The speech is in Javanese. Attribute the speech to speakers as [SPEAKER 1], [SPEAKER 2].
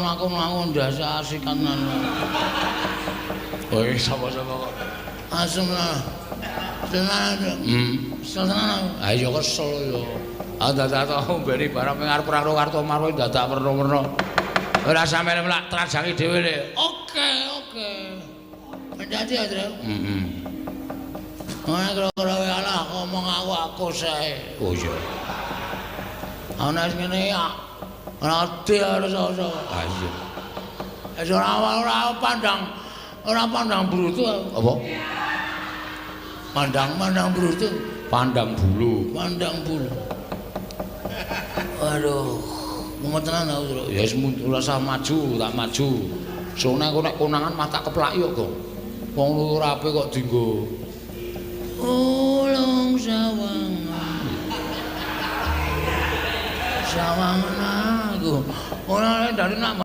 [SPEAKER 1] mlaku-mlaku ndase asikan. Woi, sapa-sapa kok. Asem lah. Tenan. Kesel tenan. Ha iya kesel ya. Ah dadak tau mbeni barang ngarep karo Kartomarwa dadak werna-werna. Ora sampe mlak trajangi dhewe le. Oke, oke. Hati-hati ya, Tru. Heeh. Ora kira-kira alah ngomong aku sae. Oh iya. Ana sing ngene ya. Ora ati harus iso. Ha iya. Wis ora pandang brutu apa? Pandang brutu,
[SPEAKER 2] Pandang bulu.
[SPEAKER 1] Pandang bulu. Aduh, mumet tenan aku, Tru.
[SPEAKER 2] Ya wis ora usah maju, tak maju. Sone aku nek konangan mah tak keplaki kok. Wong lurape kok dienggo.
[SPEAKER 1] Ulung sawangan. Sawangan aku. Ora dari nak